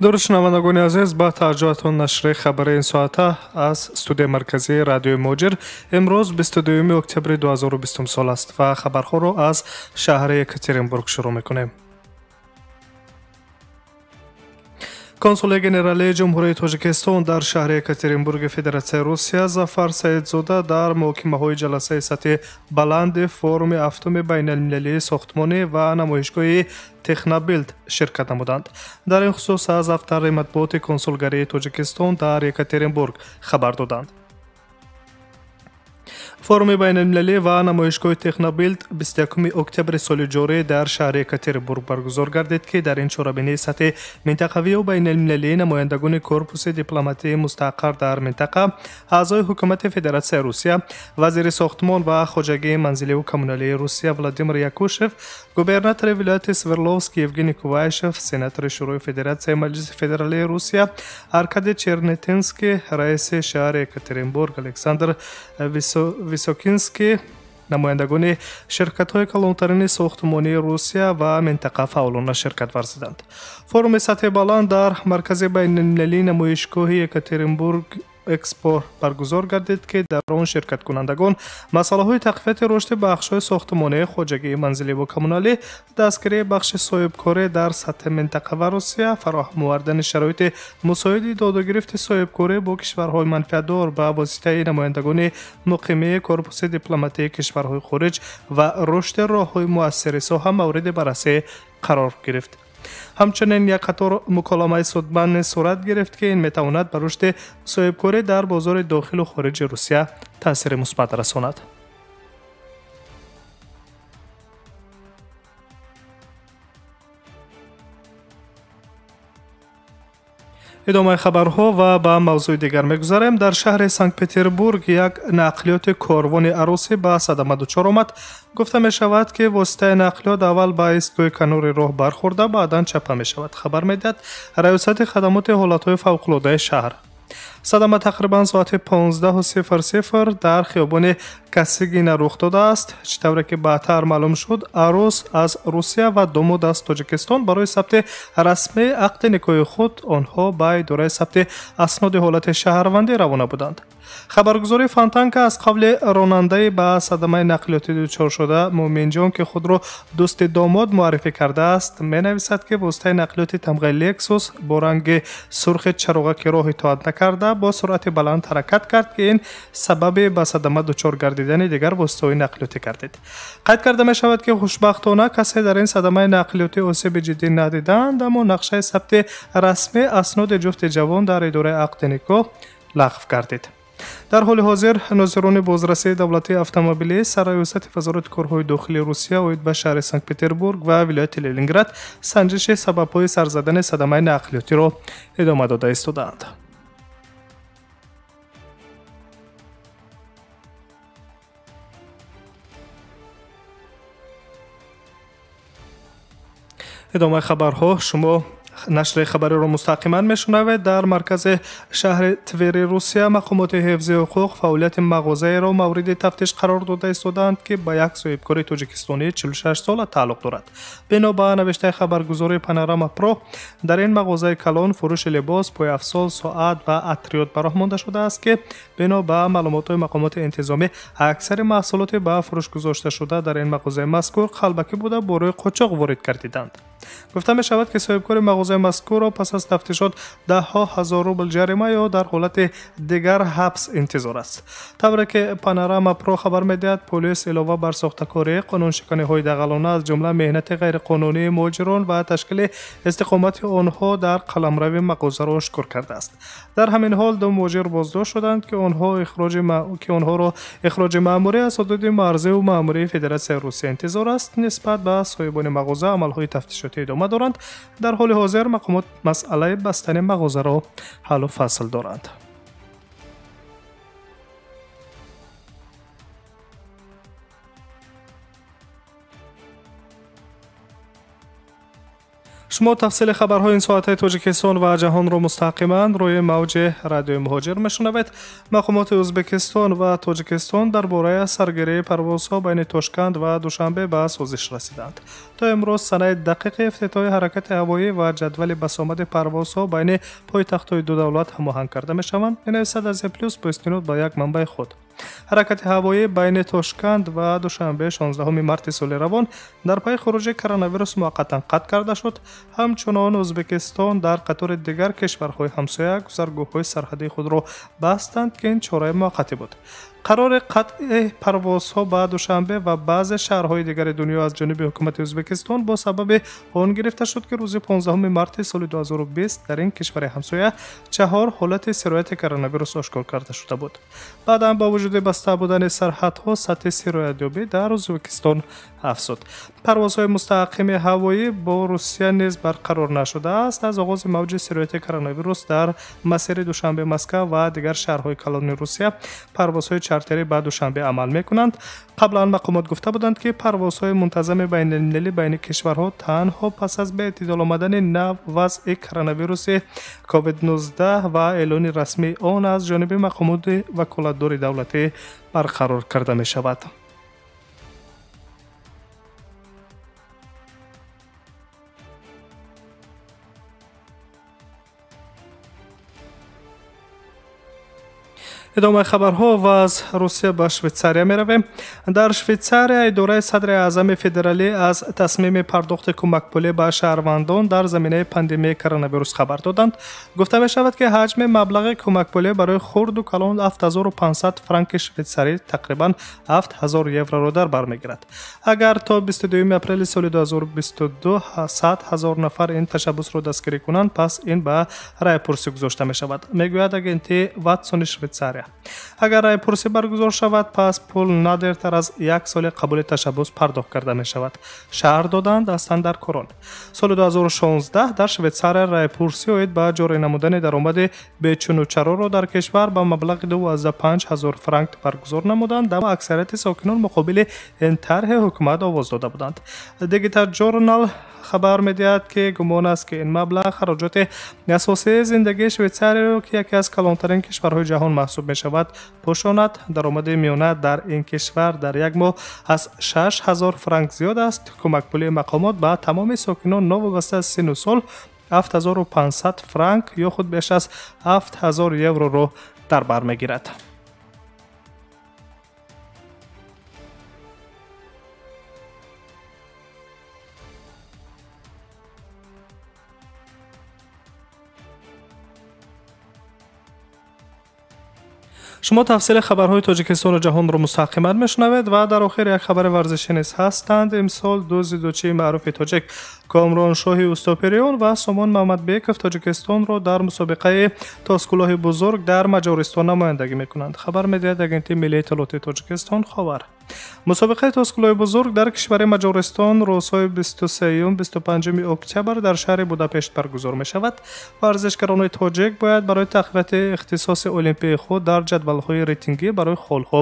Дуруд шунавандагони азиз, ба таваҷҷӯҳатон нашри хабари ин соата аз студияи марказии радиои Муҳоҷир. Имрӯз 22 октябри 2020 сол аст ва хабарҳоро аз шаҳри Екатеринбург шурӯъ мекунем. Консули генералии Ҷумҳурии Тоҷикистон дар шаҳри Екатеринбурги Федератсияи Русия Зафар Саидзода дар муҳокимаҳои ҷаласаи сатҳи баланди форуми ҳафтуми байналмилалии сохтмонӣ ва намоишгоҳи Технобилд ширкат намуданд. Дар ин хусус аз дафтари матбуоти консулгарии Тоҷикистон дар Екатеринбург хабар доданд. Форуми байналмилалӣ ва намоишгоҳи Технобилд 21 октябри соли ҷорӣ дар шаҳри Екатеринбург баргузор гардид, ки дар ин чорабинии сатҳи минтақавию байналмилалӣ намояндагони корпуси дипломатии мустақар дар минтақа, аъзои ҳукумати Федератсияи Русия, вазири сохтмон ва хоҷагии манзиливу коммуналии Русия Владимир Якушев, губернатори вилояти Свердловск Евгений Кувайшев, сенатори Шӯрои Федератсияи Маҷлиси Федералии Русия Аркадий Чернетинский, раиси шаҳри Екатеринбург Александр Високинский, намояндагони ширкатҳои калонтарини сохтмонии Русия ва минтақа фаъолона ширкат варзиданд. Форуми сатҳи баланд дар маркази байналмилалии намоишгоҳи Екатеринбург Экспо баргузор гардид, ки дар он ширкаткунандагон масъалаҳои тақвияти рушди бахшҳои сохтмонии хоҷагии манзиливу коммуналӣ, дастгирии бахши соҳибкорӣ дар сатҳи минтақа ва Русия, фароҳам овардани шароити мусоиди додугирифти соҳибкорӣ бо кишварҳои манфиатдор ба воситаи намояндагони муқимии корпуси дипломатии кишварҳои хориҷ ва рушди роҳҳои муассири соҳа мавриди баррасӣ қарор гирифт. Ҳамчунин як қатор муколамаи судманд низ сурат гирифт, ки ин метавонад ба рушди соҳибкорӣ дар бозори дохилу хориҷи Русия таъсири мусбат расонад. Идомаи хабарҳо ва ба мавзӯи дигар мегузарем. Дар шаҳри Санкт-Петербург як нақлиёти корвони арӯсӣ ба садама дучор омад. Гуфта мешавад, ки воситаи нақлиёт аввал ба истгоҳи канори роҳ бархӯрда, баъдан чапа мешавад, хабар медиҳад раёсати хадамоти ҳолатҳои фавқулодаи шаҳр. Садама тақрибан соати 15:00 дар хиёбони Касигина рух додааст. Чӣ тавре ки баъдтар маълум шуд, арӯс аз Русия ва домод аз Тоҷикистон барои сабти расмии ақди никоҳи худ онҳо ба идораи сабти асноди ҳолати шаҳрвандӣ равона буданд. Хабаргузории Фонтанка аз қавли ронандаи ба садамаи нақлиётӣ дучор шуда Муъминҷон, ки худро дӯсти домод муаррифӣ кардааст, менависад, ки воситаи нақлиёти тамғаи Лексус бо ранги сурхи чароғаки роҳ итоат накарда бо суръати баланд ҳаракат кард, ки ин сабаби ба садама дучор гардидани дигар воситаҳои нақлиётӣ гардид. Қайд карда мешавад, ки хушбахтона касе дар ин садамаи нақлиётӣ осеби ҷиддӣ надиданд, аммо нақшаи сабти расмии асноди ҷуфти ҷавон дар идораи ақди никоҳ лағв гардид. Дар ҳоли ҳозир нозирони бозрасии давлатии автомобилӣ сарраёсати вазорати корҳои дохилии Русия оид ба шаҳри Санкт-Петербург ва вилояти Ленинград санҷиши сабабҳои сарзадани садамаи нақлиётиро идома дода истодаанд. Идомаи хабарҳо. Шумо нашри хабариро мустақиман мешунавед. Дар маркази шаҳри Твери Русия мақомоти ҳифзи ҳуқуқ фаъолияти мағозаеро мавриди тафтиш қарор дода истодаанд, ки ба як соҳибкори тоҷикистонии 46 сола тааллуқ дорад. Бино ба навиштаи хабаргузории Панорама Про, дар ин мағозаи калон фурӯши либос, пойафзол, соат ва атриёт ба роҳ монда шудааст, ки бино ба маълумотҳои мақомоти интизомӣ аксари маҳсулоти ба фурӯш гузошташуда дар ин мағозаи мазкур қалбакӣ буда бо рӯи қочоқ ворид гардиданд. Гуфта мешавад, ки соҳибкори мағозаи мазкурро пас аз тафтишот даҳҳо ҳазор рубл ҷарима ё дар ҳолати дигар ҳабс интизор аст. Тавре ки Панорама Про хабар медиҳад, полис илова бар сохтакорӣ, қонуншиканиҳои дағалона аз ҷумла меҳнати ғайриқонунии муҳоҷирон ва ташкили истиқомати онҳо дар қаламрави мағозаро ошкор кардааст. Дар ҳамин ҳол ду муҳоҷир боздошт шуданд, ки онҳоро ихроҷи маъмурӣ аз ҳудуди марзиву маъмурии Федератсияи Русия интизор аст. Нисбат ба соҳибони мағоза амалҳои тафтишотӣ идома доранд. Дар ҳоли ҳозир мақомот масъалаи бастани мағозаро ҳаллу фасл доранд. Шумо тафсили хабарҳои ин соатаи Тоҷикистон ва ҷаҳонро мустақиман рӯи мавҷи радиои Муҳоҷир мешунавед. Мақомоти Ӯзбекистон ва Тоҷикистон дар бораи саргирии парвозҳо байни Тошканд ва Душанбе ба созиш расиданд. То имрӯз санаи дақиқи ифтитоҳи ҳаракати ҳавоӣ ва ҷадвали басомади парвозҳо байни пойтахтҳои ду давлат ҳамоҳанг карда мешаванд, менависад Азия Плюс бо истинод ба як манбаи худ. Ҳаракати ҳавоӣ байни Тошканд ва Душанбе 16 марти соли равон дар пайи хуруҷи коронавирус муваққатан қатъ карда шуд. Ҳамчунон Ӯзбекистон дар қатори дигар кишварҳои ҳамсоя гузаргоҳҳои сарҳадии худро бастанд, ки ин чораи муваққатӣ буд. Қарори қатъи парвозҳо ба Душанбе ва баъзе шаҳрҳои дигари дунё аз ҷониби ҳукумати Ӯзбекистон бо сабаби он гирифта шуд, ки рӯзи 15 марти соли 2020 дар ин кишвари ҳамсоя 4 ҳолати сирояти коронавирус ошкор карда шуда буд. Баъдан бо вуҷуди баста будани сарҳадҳо сатҳи сироятёбӣ дар Ӯзбекистон афзуд. Парвозҳои мустақими ҳавоӣ бо Русия низ барқарор нашудааст. Аз оғози мавҷи сирояти коронавирус дар масири Душанбе, Москва ва дигар шаҳрҳои калони Русия парвозҳои чартерӣ ба Душанбе амал мекунанд. Қаблан мақомот гуфта буданд, ки парвозҳои мунтазами байналмилалӣ байни кишварҳо танҳо пас аз ба эътидол омадани нав вазъи коронавируси COVID-19 ва эълони расмии он аз ҷониби мақомоти ваколатдори давлатӣ барқарор карда мешавад. Идомаи хабарҳо ва аз Русия ба Швейтсария меравем. Дар Швейтсария идораи садри аъзами федералӣ аз тасмими пардохти кӯмакпулӣ ба шаҳрвандон дар заминаи пандемияи коронавирус хабар доданд. Гуфта мешавад, ки ҳаҷми маблағи кӯмакпулӣ барои хурду калон 7500 франки швейтсарӣ, тақрибан 7000 евроро дар бар мегирад. Агар то 22 апрели соли 2022 100 000 нафар ин ташаббусро дастгирӣ кунанд, пас ин ба райпурсӣ гузошта мешавад, мегӯяд агентии Ватсони Швейтсария. Агар райпурсӣ баргузор шавад, пас пул на дертар аз як соли қабули ташаббус пардохт карда мешавад, шарҳ доданд астандаркорон. Соли 2016 дар Швейтсария райпурсӣ оид ба ҷорӣ намудани даромади бечунучароро дар кишвар ба маблағи 25 ҳазор франк баргузор намуданд, аммо аксарияти сокинон муқобили ин тарҳи ҳукумат овоз дода буданд. Digital Journal хабар медиҳад, ки гумон аст, ки ин маблағ хароҷоти асосии зиндагии Швейтсарияро, ки яке аз калонтарин кишварҳои ҷаҳон маҳсуб мешавад, пӯшонад. Даромади миёна дар ин кишвар дар як моҳ аз 6000 франк зиёд аст. Кӯмакпулии мақомот ба тамоми сокинон новобаста аз сину сол 7500 франк ё худ беш аз 7000 евроро дар бар мегирад. Шумо тафсили хабарҳои Тоҷикистону ҷаҳонро мустақиман мешунавед ва дар охир як хабари варзишӣ низ ҳастанд. Имсол ду дзюдочии маъруфи тоҷик Комроншоҳи Устопириён ва Сомон Мамадбеков Тоҷикистонро дар мусобиқаи тоскулоҳи бузург дар Маҷористон намояндагӣ мекунанд, хабар медиҳад агентии миллии иттилоотии Тоҷикистон Ховар. Мусобиқаи тоскулоҳи бузург дар кишвари Маҷористон рӯзҳои 23-25 октябр дар шаҳри Будапешт баргузор мешавад. Варзишгарони тоҷик бояд барои тақвияти ихтисоси олимпии худ дар ҷадвалҳои рейтингӣ барои холҳо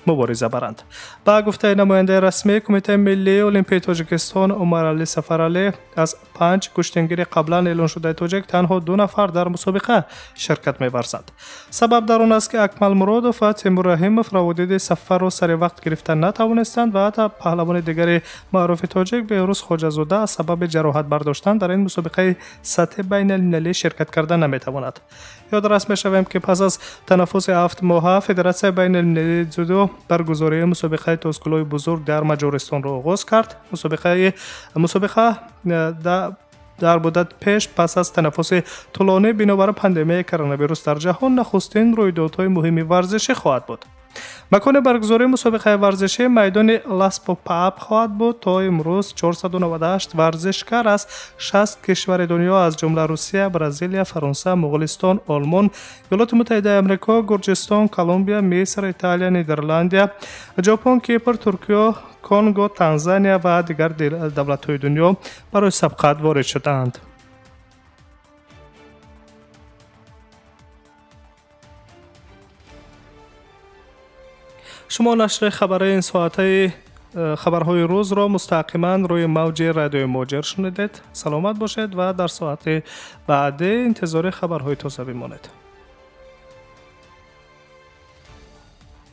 мубориза баранд. Ба гуфтаи намояндаи расмии Кумитаи миллии олимпии Тоҷикистон Умаралӣ Сафаралӣ, аз 5 гӯштингири қаблан эълоншудаи тоҷик танҳо 2 нафар дар мусобиқа ширкат меварзанд. Сабаб дар он аст, ки Акмал Муродов ва Темур Раҳимов раводиди сафарро сари вақт гирифта натавонистанд ва ҳатто паҳлавони дигари маъруфи тоҷик Беҳрӯз Хоҷазода аз сабаби ҷароҳат бардоштан дар ин мусобиқаи сатҳи байналмилалӣ ширкат карда наметавонад. Ёдрас мешавем, ки пас аз танаффуси 7 моҳа Федератсияи байналмилалии дзюдо баргузории мусобиқаи тоскулоҳи бузург дар Маҷористонро оғоз кард. Мусобиқа дар муддат пеш пас аз танаффуси тӯлонӣ бинобар пандемияи коронавирус дар ҷаҳон нахустин рӯйдодҳои муҳими варзишӣ хоҳад буд. Макони баргузории мусобиқаи варзишӣ майдони Ласпопаап хоҳад буд. То имрӯз 498 варзишкар аз 60 кишвари дунё, аз ҷумла Русия, Бразилия, Фаронса, Моғулистон, Олмон, Иёлоти Муттаҳидаи Амрико, Гурҷистон, Колумбия, Миср, Италия, Нидерландия, Ҷопон, Кипр, Туркия, Конго, Танзания ва дигар давлатҳои дунё барои сабқат ворид шудаанд. Шумо нашри хабари ин соатаи Хабарҳои рӯзро мустақиман рӯи мавҷи радиои Муҳоҷир шунидед. Саломат бошед ва дар соати баъдӣ интизори хабарҳои тоза бимонед.